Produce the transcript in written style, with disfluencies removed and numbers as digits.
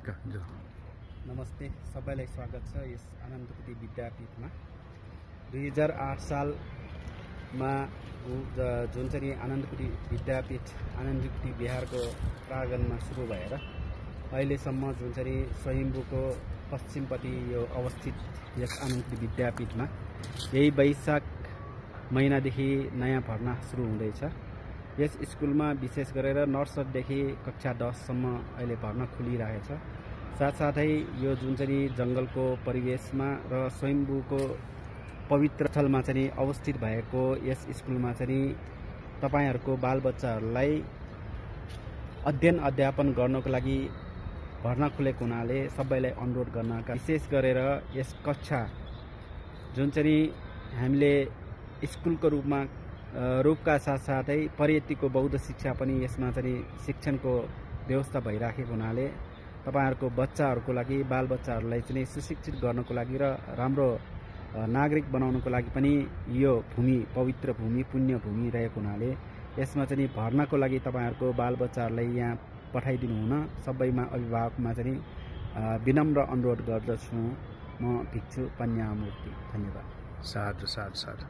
नमस्ते, सबैलाई स्वागत छ यस आनन्दकुटी विद्यापीठमा। 2008 सालमा जुन चाहिँ आनन्दकुटी विद्यापीठ आनन्दकुटी बिहारको प्राङ्गणमा सुरु भएर अहिलेसम्म जुन चाहिँ स्वयम्भूको पश्चिमपट्टि यो अवस्थित यस आनन्दकुटी विद्यापीठमा यही वैशाख महिनादेखि नयाँ भर्ना सुरु हुँदैछ। यस स्कुलमा विशेष गरेर नर्सरीदेखि कक्षा 10 सम्म अहिले भर्ना खुलिरहेछ। साथसाथै यो जुन चाहिँ जङ्गलको परिवेशमा र स्वयम्भूको पवित्र स्थलमा चाहिँ अवस्थित भएको यस स्कुलमा चाहिँ तपाईहरुको बालबच्चाहरूलाई अध्ययन अध्यापन गर्नको लागि भर्ना खुलेको हुनाले सबैलाई अनुरोध गर्नका विशेष गरेर यस कक्षा जुन चाहिँ हामीले स्कुलको रूपका साथसाथै परेतीको बौद्ध शिक्षा पनि यसमा चाहिँ शिक्षणको व्यवस्था भइराखेको हुनाले तपाईहरुको बच्चाहरुको लागि बालबच्चाहरूलाई चाहिँ सुशिक्षित गर्नको लागि र राम्रो नागरिक बनाउनको लागि पनि यो भूमि पवित्र भूमि पुण्य भूमि रहेको हुनाले यसमा चाहिँ भर्नाको लागि तपाईहरुको बालबच्चाहरूलाई यहाँ पठाइदिनु हुन सबैमा अभिभावकमा चाहिँ विनम्र अनुरोध गर्दछु। म भिक्षु पन्यामूर्ति। धन्यवाद। साधु।